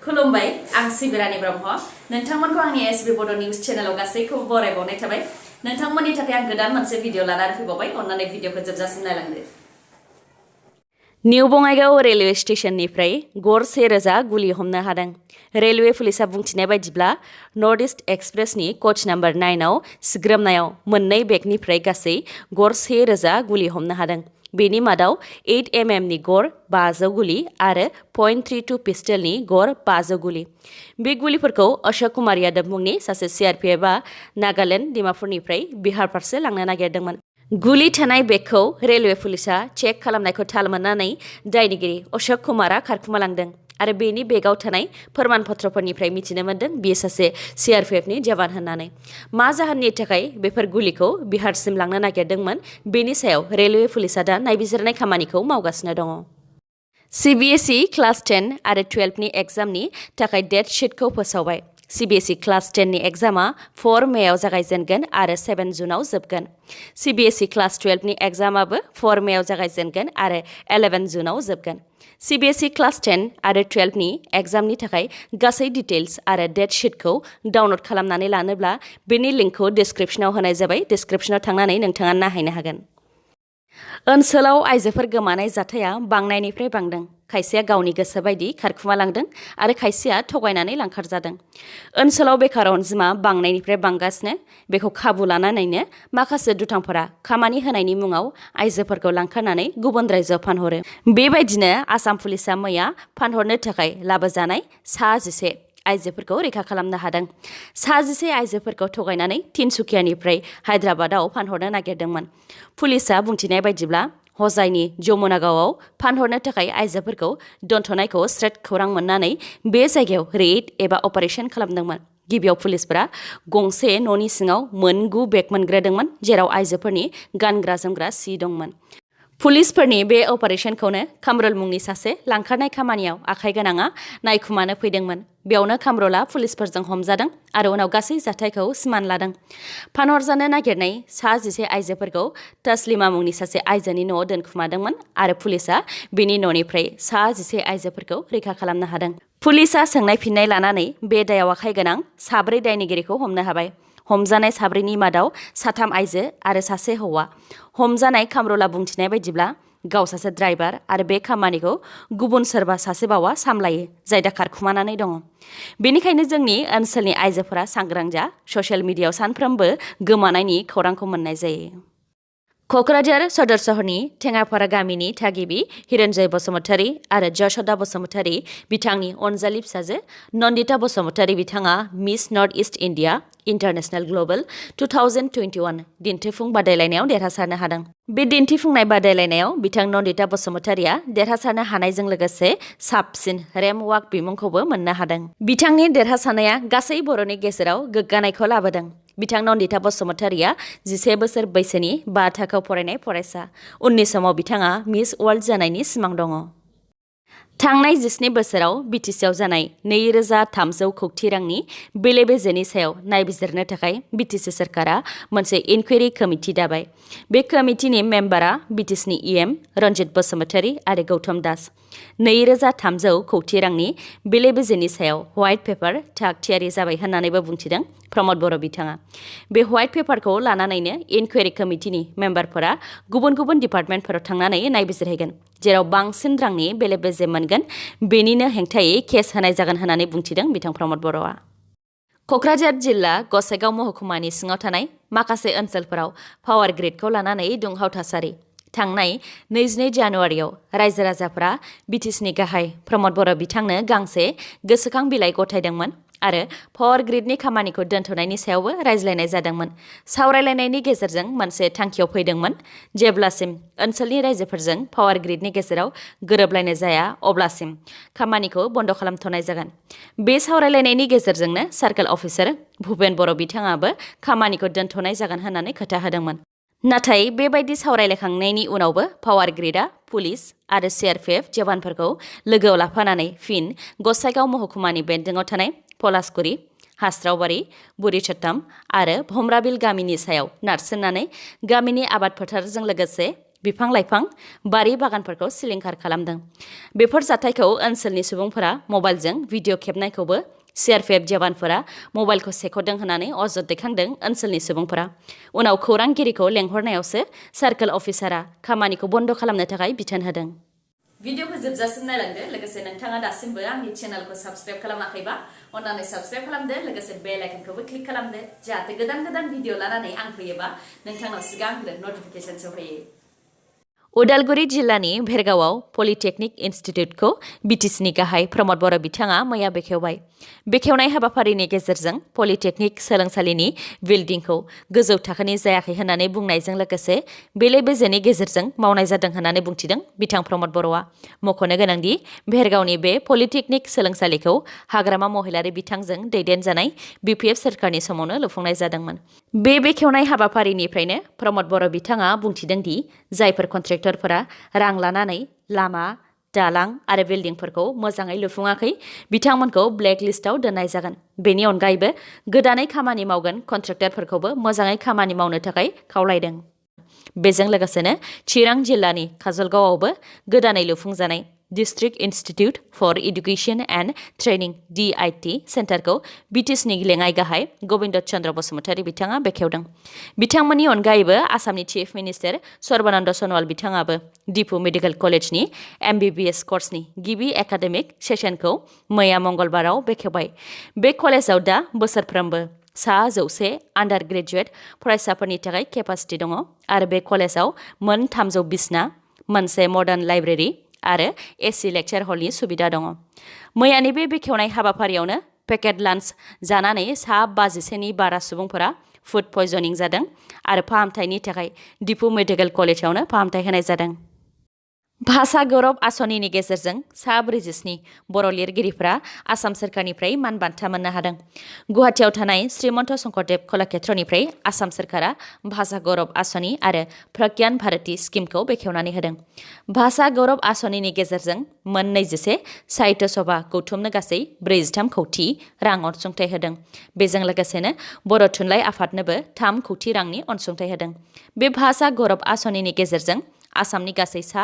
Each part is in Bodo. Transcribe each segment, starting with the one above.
खुलुमबाय आं सिबिरानि ब्रह्म नोंथांमोनखौ आंनि एसबी बड' निउज चेनेलाव गासैखौबो बरायबावनाय थाबाय नोंथांमोननि थाखाय आं गोदान मोनसे भिडिअ लानानै फैबावबाय अन्नानै भिडिअखौ जोबजासिम नायलांदो निउ बङाइगाव रेलवे स्टेशननिफ्राय गरसे रोजा गुलि हमनो हादों रेलवे पुलिसा बुंथिनाय बायदिब्ला नर्थ इस्ट एक्सप्रेसनि कच नाम्बार 9 आव सिग्रोमनायाव मोननै बेगनिफ्राय गासै गरसे रोजा गुलि हमनो हादों बेनि मादाव 8 mm नि गर 500 गुलि आरो .32 पिस्टलनि गर 500 गुलि बे गुलिफोरखौ अशोक कुमार यादव मुंनि सासे सीआरपीएफआ नागालेण्ड डिमापुरनिफ्राय बिहार फारसे लांनो नागिरदोंमोन गुलि थानाय बेगखौ रेलवे पुलिसा चेक खालामनायखौ थाल मोननानै दायनिगिरि अशोक कुमारा खारखुमालांदों आरो बेनि बेगाव थानाय फोरमान पत्रफोरनिफ्राय मिथिनो मोन्दों बियो सासे सीआरपीएफनि जवान होननानै मा जाहोननि थाखाय बेफोर गुलिखौ बिहारसिम लांनो नागिरदोंमोन बेनि सायाव रेलवे पुलिसा दा नायबिजिरनाय खामानिखौ मावगासिनो दङ सीबीएसई क्लास 10 आरो 12 नि एग्जामनि थाखाय डेट शीटखौ फोसावबाय सीबीएसई क्लास 10 नि एग्जामा 4 मेआव जागायजेनगोन आरो 7 जुनाव जोबगोन सीबीएसई क्लास 12 नि एग्जामाबो 4 मेआव जागायजेनगोन आरो 11 जुनाव जोबगोन सीबीएसई क्लास 10 आरो 12 नि एग्जामनि थाखाय गासै डिटेल्स आरो डेट शीटखौ डाउनलड खालामनानै लानोब्ला बेनि लिंकखौ डिस्क्रिप्शनाव होनाय जाबाय डिस्क्रिप्शनाव थांनानै नोंथाङा नायहैनो हागोन ओनसोलाव आइजोफोर गोमानाय जाथाया बांनायनिफ्राय बांदों खायसेया गावनि गोसो बायदि खारखुमालांदों आरो खायसेया थगायनानै लांखारजादों ओनसोलाव बेकार अनजिमा बांनायनिफ्राय बांगासिनो बेखौ खाबु लानानैनो माखासे दुथांफोरा खामानि होनायनि मुङाव आइजोफोरखौ लांखारनानै गुबुन रायजोआव फानहरो बेबायदिनो आसाम पुलिसा मैया फानहरनो थाखाय लाबोजानाय सा 11 आइजोफोरखौ रैखा खालामनो हादों सा 11 आइजोफोरखौ थगायनानै तिनसुकियानिफ्राय हायद्राबादाव फानहरनो नागिरदोंमोन पुलिसा बुंथिनाय बायदिब्ला हजाइनि जमुनागावआव फानहरनो थाखाय आइजोफोरखौ दोनथ'नायखौ स्रेट खौरां मोननानै बे जायगायाव रेड एबा अपारेशन खालामदोंमोन गिबियाव पुलिसफोरा गंसे न'नि सिङाव मोन 9 बेग मोनग्रोदोंमोन जेराव आइजोफोरनि गानग्रा जोमग्रा सि दंमोन पुलिसफोरनि बे अपारेशनखौनो कामरुल मुंनि सासे लांखारनाय खामानियाव आखाइ गोनाङा नायखुमानो फैदोंमोन बेयावनो कामरुलआ पुलिसफोरजों हमजादों आरो उनाव गासै जाथायखौ सिमान लादों फानहरजानो नागिरनाय सा 11 आइजोफोरखौ तस्लिमा मुंनि सासे आइजोनि न'आव दोनखुमादोंमोन आरो पुलिसा बिनि न'निफ्राय सा 11 आइजोफोरखौ रैखा खालामनो हादों पुलिसा सोंनाय फिननाय लानानै बे दायाव आखाइ गोनां 4 दायनिगिरिखौ हमनो हाबाय हमजानाय 4नि मादाव 3 आइजो आरो सासे हौवा हमजानाय कामरुलआ बुंथिनाय बायदिब्ला गाव सासे ड्राइभार आरो बे खामानिखौ गुबुन सोरबा सासेबावा सामलायो जाय दा खारखुमानानै दङ बेनिखायनो जोंनि ओनसोलनि आइजोफोरा सांग्रां जा ससियेल मिडियायाव सानफ्रोमबो गोमानायनि खौरांखौ मोननाय जायो क'क्राझार सदर सहरनि टेङापारा गामिनि थागिबि हिरन्जय बसुमतारी आरो जशदा बसुमतारी बिथांनि अनजालि फिसाजो नन्दिता बसुमतारी बिथाङा miss north east India international global 2021 दिन्थिफुं बादायलायनायाव देरहासारनो हादों बे दिन्थिफुंनाय बादायलायनायाव बिथां नन्दिता बसुमतारीया देरहासारनो हानायजों लोगोसे साबसिन रेम्प वाक बिमुंखौबो मोननो हादों बिथांनि देरहासारनाया गासै बर'नि गेजेराव गोग्गानायखौ लाबोदों बिथां नन्दिता बसुमतारीया 11 बोसोर बैसोनि 5 थाखोआव फरायनाय फरायसा उननि समाव बिथाङा मिस वर्ल्ड जानायनि सिमां दङ थांनाय 17 बोसोराव बिटिसिआव जानाय 2300 कौटि रांनि बेले बेजेनि सायाव नायबिजिरनो थाखाय बिटिसि सरकारा मोनसे इनकुवेरि कमिटि दाबाय बे कमिटिनि मेम्बारा बिटिसिनि इएम रन्जित बसुमतारी आरो गौतम दास 2300 कौटि रांनि बेले बेजेनि सायाव व्हाइट पेपार थाग थियारि जाबाय होननानैबो बुंथिदों प्रमद बर' बिथाङा बे व्हाइट पेपारखौ लानानैनो इनकुवेरि कमिटिनि मेम्बारफोरा गुबुन गुबुन डिपार्टमेन्टफोराव थांनानै नायबिजिरहैगोन जेराव बांसिन रांनि बेले बेजे मोनगोन बेनिनो हेंथायै केस होनाय जागोन होननानै बुंथिदों बिथां प्रमद बर'आ क'क्राझार जिल्ला गसाइगाव महकुमानि सिङाव थानाय माखासे ओनसोलफोराव पावार ग्रिडखौ लानानै दुंहाव थासारि थांनाय 22 जानुवारियाव रायजो राजाफोरा बिटिसिनि गाहाय प्रमद बर' बिथांनो गांसे गोसोखां बिलाइ गथायदोंमोन आरो पावार ग्रिडनि खामानिखौ दोनथ'नायनि सायावबो रायज्लायनाय जादोंमोन सावरायलायनायनि गेजेरजों मोनसे थांखियाव फैदोंमोन जेब्लासिम ओनसोलनि रायजोफोरजों पावार ग्रिडनि गेजेराव गोरोबलायनाय जाया अब्लासिम खामानिखौ बन्द खालामथ'नाय जागोन बे सावरायलायनायनि गेजेरजोंनो सार्केल अफिसार भुपेन बर' बिथाङाबो खामानिखौ दोनथ'नाय जागोन होननानै खोथा होदोंमोन नाथाय बेबायदि सावरायलायखांनायनि उनावबो पावार ग्रिडआ पुलिस आरो सीआरपीएफ जवानफोरखौ लोगोआव लाफानानै फिन गसाइगाव महकुमानि बेन्दोङाव थानाय पलासगुरि हास्रावबारि बुरिचट्टाम आरो भमराबिल गामिनि सायाव नारसिननानै गामिनि आबाद फोथारजों लोगोसे बिफां-लाइफां, बारि बागानफोरखौ सिलिंखार खालामदों। बेफोर जाथायखौ ओनसोलनि सुबुंफोरा मबाइलजों भिडिअ खेबनायखौबो सिआरपिएफ जवानफोरा मबाइलखौ सेख'दों होननानै अजद दैखांदों ओनसोलनि सुबुंफोरा। उनाव खौरांगिरिखौ लेंहरनायावसो सार्केल अफिसारा खामानिखौ बन्द' खालामनो थाखाय बिथोन होदों। भिडिअखौ जोबजासिम नायलांदो। लोगोसे नोंथाङा दासिमबो आंनि चेनेलखौ साबस्क्राइब खालामाखैबा अन्नानै साबस्क्राइब खालामदो। लोगोसे बेल आइकनखौबो क्लिक खालामदो जाहाथे गोदान गोदान भिडिअ लानानै आं फैयोबा नोंथांनाव सिगांग्रो नटिफिकेसन सफैयो। उदालगुरि जिल्लानि भेरगावआव पलिटेकनिक इन्स्टिट्युटखौ बिटिसिनि गाहाय प्रमद बर' बिथाङा मैया बेखेवबाय। बेखेवनाय हाबाफारिनि गेजेरजों पलिटेकनिक सोलोंसालिनि बिल्डिंखौ गोजौ थाखोनि जायाखै होननानै बुंनायजों लोगोसे बेले बेजेनि गेजेरजों मावनाय जादों होननानै बुंथिदों बिथां प्रमद बर'आ। मख'नो गोनांदि भेरगावनि बे पलिटेकनिक सोलोंसालिखौ हाग्रामा महिलारि बिथांजों दैदेनजानाय बिपिएफ सोरखारनि समावनो लुफुंनाय जादोंमोन। बे बेखेवनाय हाबाफारिनिफ्रायनो प्रमद बर' बिथाङा बुंथिदों दि जायफोर कन्ट्रेक्टरफोरा रां लानानै लामा, दालां आरो बिल्डिंफोरखौ मोजाङै लुफुङाखै बिथांमोनखौ ब्लेक लिस्टआव दोननाय जागोन। बेनि अनगायैबो गोदानै खामानि मावगोन कन्ट्रेक्टरफोरखौबो मोजाङै खामानि मावनो थाखाय खावलायदों। बेजों लोगोसेनो चिरां जिल्लानि काजलगावआवबो गोदानै लुफुंजानाय district institute for education and training DIT सेन्टारखौ बिटिसिनि लेङाइ गाहाय गबिन्द चन्द्र बसुमतारी बिथाङा बेखेवदों। बिथांमोननि अनगायैबो आसामनि चिफ मिनिस्टार सर्बानन्द सन'वाल बिथाङाबो डिफु मेडिकेल कलेजनि MBBS कर्सनि गिबि एकाडेमिक सेसनखौ मैया मंगलबाराव बेखेवबाय। बे कलेजाव दा बोसोरफ्रोमबो सा 100 आन्डार ग्रेजुएट फरायसाफोरनि थाखाय केपासिटि दङ आरो बे कलेजाव मोन 300 बिसना, मोनसे मडार्न लाइब्रेरि आरो AC लेक्चार हलनि सुबिदा दङ। मैयानि बे बेखेवनाय हाबाफारियावनो पेकेट लान्च जानानै सा 52नि बारा सुबुंफोरा फुड पयजनिं जादों आरो फाहामथायनि थाखाय डिफु मेडिकेल कलेजावनो फाहामथाय होनाय जादों। भाषा गौरव आसनिनि गेजेरजों सा 47 बर' लिरगिरिफोरा आसाम सोरखारनिफ्राय मान बान्था मोननो हादों। गुवाहाटियाव थानाय श्रीमन्त शंकरदेव कलाक्षेत्रनिफ्राय आसाम सोरखारा भाषा गौरव आसनि आरो प्रज्ञान भारती स्किमखौ बेखेवनानै होदों। भाषा गौरव आसनिनि गेजेरजों मोन 21 साहित्य सभा गौथुमनो गासै 43 कौटि रां अनसुंथाइ होदों। बेजों लोगोसेनो बर' थुनलाइ आफादनोबो 3 कौटि रांनि अनसुंथाइ होदों। बे भाषा गौरव आसनिनि गेजेरजों आसामनि गासै सा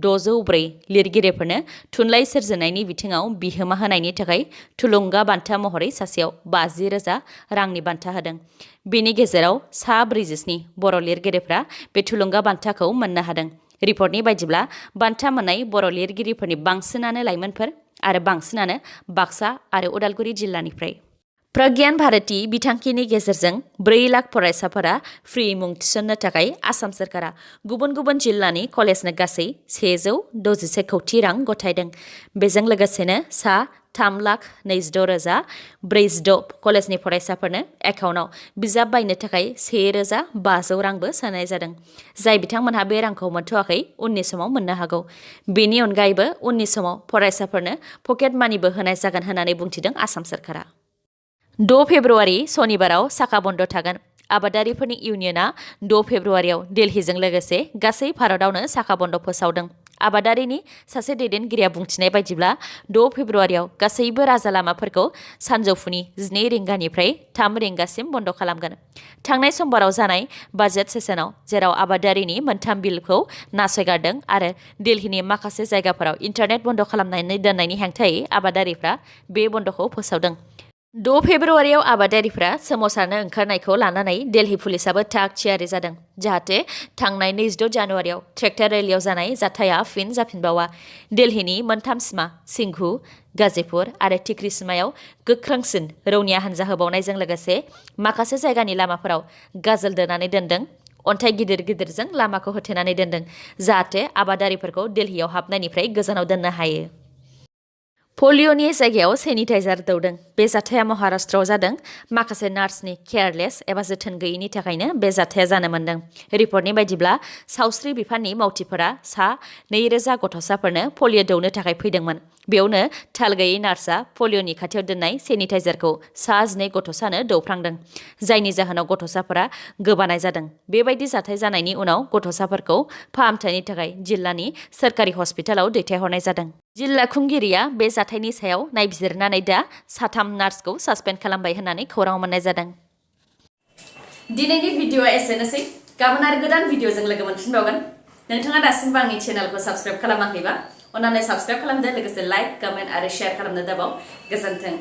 604 लिरगिरिफोरनो थुनलाइ सोरजिनायनि बिथिङाव बिहोमा होनायनि थाखाय थुलुंगा बान्था महरै सासेयाव 50,000 रांनि बान्था होदों। बेनि गेजेराव सा 47 बर' लिरगिरिफ्रा बे थुलुंगा बान्थाखौ मोननो हादों। रिपर्टनि बायदिब्ला बान्था मोननाय बर' लिरगिरिफोरनि बांसिनानो लाइमोनफोर आरो बांसिनानो बाक्सा आरो उदालगुरि जिल्लानिफ्राय। प्रज्ञान भारती बिथांखिनि गेजेरजों 4 लाख फरायसाफोरा फ्रि मुं थिसन्नो थाखाय आसाम सोरखारा गुबुन गुबुन जिल्लानि कलेजनो गासै 161 कौटि रां गथायदों। बेजों लोगोसेनो सा 3,26,046 कलेजनि फरायसाफोरनो एकाउन्टआव बिजाब बायनो थाखाय 1,500 रांबो सोनाय जादों। जाय बिथांमोनहा बे रांखौ मोनथ'वाखै उननि समाव मोननो हागौ। बेनि अनगायैबो उननि समाव फरायसाफोरनो पकेट मानिबो होनाय जागोन होननानै बुंथिदों आसाम सोरखारा। 6 फेब्रुआरि सनिबाराव साखा बन्द थागोन। आबादारिफोरनि इउनियनआ 6 फेब्रुआरियाव दिल्लीजों लोगोसे गासै भारतआवनो साखा बन्द फोसावदों। आबादारिनि सासे दैदेनगिरिया बुंथिनाय बायदिब्ला 6 फेब्रुआरियाव गासैबो राजा लामाफोरखौ सानजौफुनि 12 रिंगानिफ्राय 3 रिंगासिम बन्द खालामगोन। थांनाय समबाराव जानाय बाजेट सेसनाव जेराव आबादारिनि मोनथाम बिलखौ नासयगारदों आरो दिल्लीनि माखासे जायगाफोराव इन्टारनेट बन्द खालामनानै दोननायनि हेंथायै आबादारिफ्रा बे बन्दखौ फोसावदों। 6 फेब्रुआरियाव आबादारिफ्रा सोमावसारनो ओंखारनायखौ लानानै दिल्ली पुलिसाबो थाग थियारि जादों जाहाथे थांनाय 26 जानुवारियाव ट्रेक्टर रेलियाव जानाय जाथाया फिन जाफिनबावा। दिल्लीनि मोनथाम सिमा सिंघु, गाजीपुर आरो टिकरी सिमायाव गोख्रोंसिन रौनिया हान्जा होबावनायजों लोगोसे माखासे जायगानि लामाफोराव गाजोल दोनानै दोनदों। अन्थाइ गिदिर गिदिरजों लामाखौ होथेनानै दोनदों जाहाथे आबादारिफोरखौ दिल्लीयाव हाबनायनिफ्राय गोजानाव दोननो हायो। पलिअनि जायगायाव सेनिटाइजार दौदों। बे जाथाया महाराष्ट्रआव जादों। माखासे नार्सनि केयारलेस एबा जोथोन गैयैनि थाखायनो बे जाथाया जानो मोन्दों। रिपर्टनि बायदिब्ला सावस्रि बिफाननि मावथिफोरा सा 2,000 गथ'साफोरनो पलिअ दौनो थाखाय फैदोंमोन। बेयावनो थाल गैयै नार्सआ पलिअनि खाथियाव दोननाय सेनिटाइजारखौ सा 12 गथ'सानो दौफ्रांदों। जायनि जाहोनाव गथ'साफोरा गोबानाय जादों। बेबायदि जाथाय जानायनि उनाव गथ'साफोरखौ फाहामथायनि थाखाय जिल्लानि सोरखारि हस्पिटालाव दैथायहरनाय जादों। जिल्ला खुंगिरिया बे जाथायनि सायाव नायबिजिरनानै दा 3 नार्सखौ सासपेन्ड खालामबाय होननानै खौरां मोननाय जादों। दिनैनि भिडिअआ एसेनोसै। गाबोन आरो गोदान भिडिअजों लोगो मोनफिनबावगोन। नोंथाङा दासिमबो आंनि चेनेलखौ साबस्क्राइब खालामाखैबा अन्नानै साबस्क्राइब खालामदो लोगोसे लाइक कमेन्ट आरो शेयार खालामनो दाबाव गोजोन्थों।